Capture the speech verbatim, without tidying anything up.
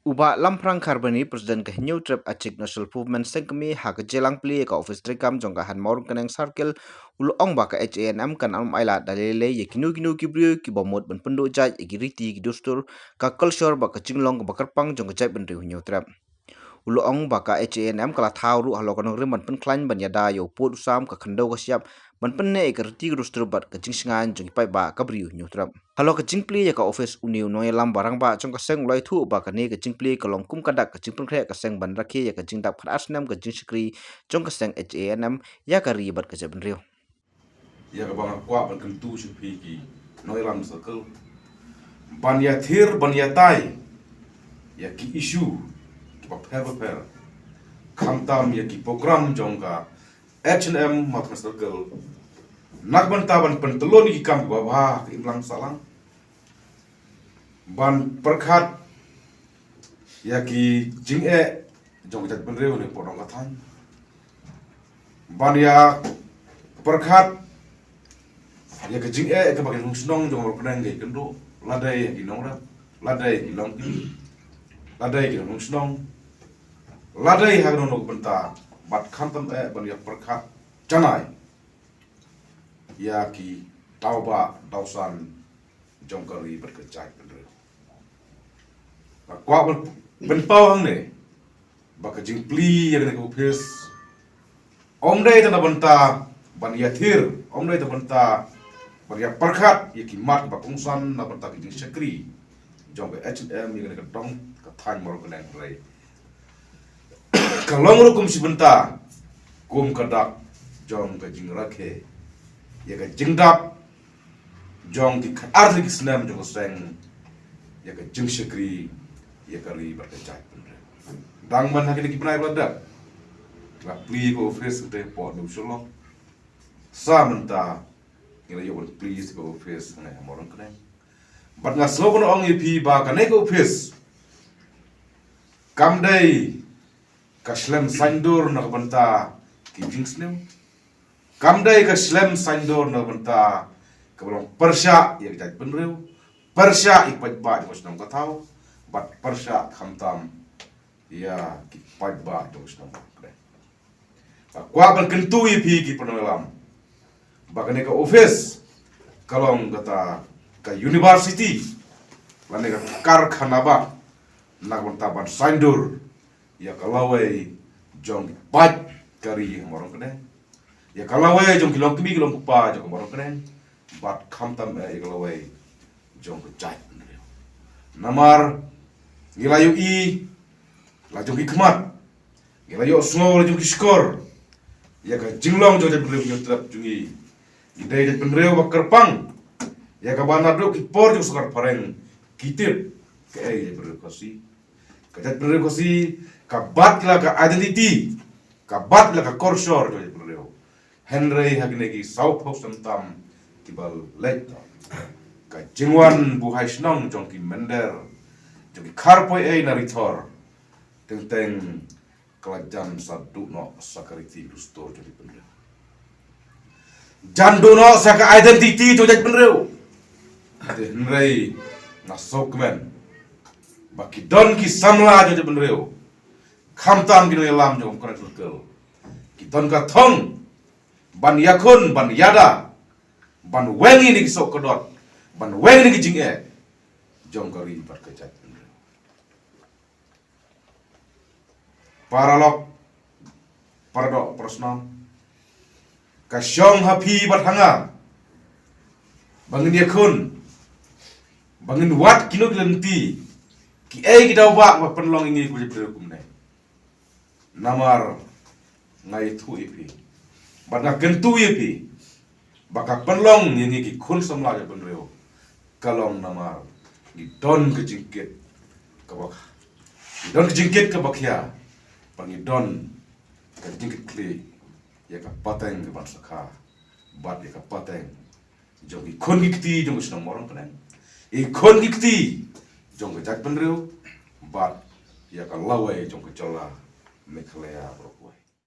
U Bah Lamphrang Kharbani, President ka Hynñiewtrep Achik National Movement Seng Kmie, ha ka jingïalang plie ïa ka office treikam jong ka ha Mawryngkneng Circle, u la ong ba ka H A N M kan ym ailad da lei lei ïa kino kino ki briew kiba mut ban pynduh jait ïa ki riti ki dustur, ka culture bad ka jinglong kaba kyrpang jong ka jaitbynriew Hynñiewtrep. U la ong ba ka H A N M ka la thaw ruh halor ka nongrim ban pynkhlaiñ ban ïada ïa u pud u sam, ka khyndew ka shyiap, ban pynneh ïa ka riti ka dustur bad ka jingshngaiñ jong ki paidbah ka briew Hynñiewtrep. Halor ka jingplie ïa ka office, une u nongïalam ba rangbah jong ka seng u la ïathuh ba kane ka jingplie ka long kum ka dak ka jingpynkhreh ka seng ban rakhe ïa ka jingdap khatar snem ka jingshakri jong ka seng H A N M ïa ka ri bad ka jaitbynriew. Ïa kaba nga kwah ban kyntu sha phi ki nongïalam circle, ban ïathir ban ïatai ïa ki issue kiba pher ba pher, khamtam ïa ki program jong ka H A N M Mawryngkneng Circle, na ka bynta ban pyntyllun ïa ki kam kiba bha ha ka imlang sahlang, ban pyrkhat ïa ki jingeh jong ka jaitbynriew ne pdeng ka thaiñ, ban ïa pyrkhat ïa ka jingeh kaba ki nongshong shnong jong Mawryngkneng ki kynduh, lada ïa ki nongrep, lada ïa ki longkmie, lada ïa ki nongshong shnong, lada ïa ha kano kano ka bynta, bad khamtam eh ban ïa pyrkhat janai ïa ki daw bah daw san jong ka ri bad ka jaitbynriew. Nga kwah ban, ban pynpaw hangne ba ka jingplie ïa kane ka office ym dei tang na bynta ban ïathir, ym dei tang na bynta ban ïa pyrkhat ïa ki mat ba kongsan na bynta ka jingshakri jong ka H A N M ïa kane ka dong ka thaiñ Mawryngkneng, hynrei ka long ruh kum shi bynta, kum ka dak jong ka jingrakhe ïa ka jingdap jong ki khatar tylli ki snem jong ka seng ïa ka jingshakri ïa ka ri bad ka jaitbynriew. Dang man ha kine ki bnai ba la dep, la plie ka office te pdeng u Shillong. Sa mynta ngi la ïoh ban plie ka office hangne ha Mawryngkneng. Bad nga sngewbha ban ong ïa phi ba kane ka office kam dei ka shlem saiñdur na ka bynta ki jingsniew. Kam dei ka shlem saiñdur na ka bynta kaba long pyrshah ïa ka jaitbynriew, pyrshah ïa ki paidbah jong ka shnong ka thaw, bad pyrshah khamtam ïa ki paidbah jong ka shnong ka thaw. Nga kwah ban kyntu ïa phi ki para nongïalam ba kane ka office ka long kata ka university lane ka karkhana ba na ka bynta ban saiñdur ïa ka lawei jong ki paid ka ri Mawryngkneng, ïa ka lawei jong ki longkmie ki longkpa jong ka Mawryngkneng, bad khamtam eh ïa ka lawei jong ka jaitbynriew. Namar ngi la ïohi la jong ki khmat, ngi la ïohsngew la jong ki shkor ïa ka jinglong jong ka jaitbynriew Hynñiewtrep jong ngi. Ngi dei ka jaitbynriew ba kyrpang ïa kaba naduh ki por jong sorkar phareng ki tip kaei ka jaitbynriew Khasi. Ka jaitbynriew Khasi ka bat la ka identity, ka bat la ka culture jong ka jaitbynriew. Hynrei ha kine ki sawphew snem tam kiba leit noh, ka jingwan buhai shnong jong ki mynder, jong ki kharpoi ei na ri Thor, teng teng ka la jan sa duh noh sa ka riti dustur jong ka jaitbynriew. Jan duh noh sa ka identity jong ka jaitbynriew. Te hynrei nga sngewkmen ba ki don ki samla jong ka jaitbynriew, khamtam ki nongïalam jong ka Mawryngkneng Circle, ki don ka thong ban ïakhun, ban ïada, ban weng ïa kine ki soh ka dot, ban weng ïa kine ki jingeh jong ka ri bad ka jaitbynriew. Paralok, paradoh, parasnam, ka shong ha phi bad ha nga ba ngin ïakhun, ba ngin wad kino ki lynti, kiei ki daw bah ba pynlong ïa ngi kum ki briew kumne. Namar nga ïathuh ïa phi bad nga kyntu ïa phi ba ka pynlong ïa ngi ki khun samla ka jaitbynriew ka long namar ngi don ka jingkit kaba, ngi don ka jingkit kaba khia, ba ngi don ka jingkitkhlieh ïa ka pateng ka ban sakha bad ïa ka pateng jong ki khun ki kti jong ka shnong Mawryngkneng, ki khun ki kti jong ka jaitbynriew bad ïa ka lawei jong ka jylla Meghalaya baroh.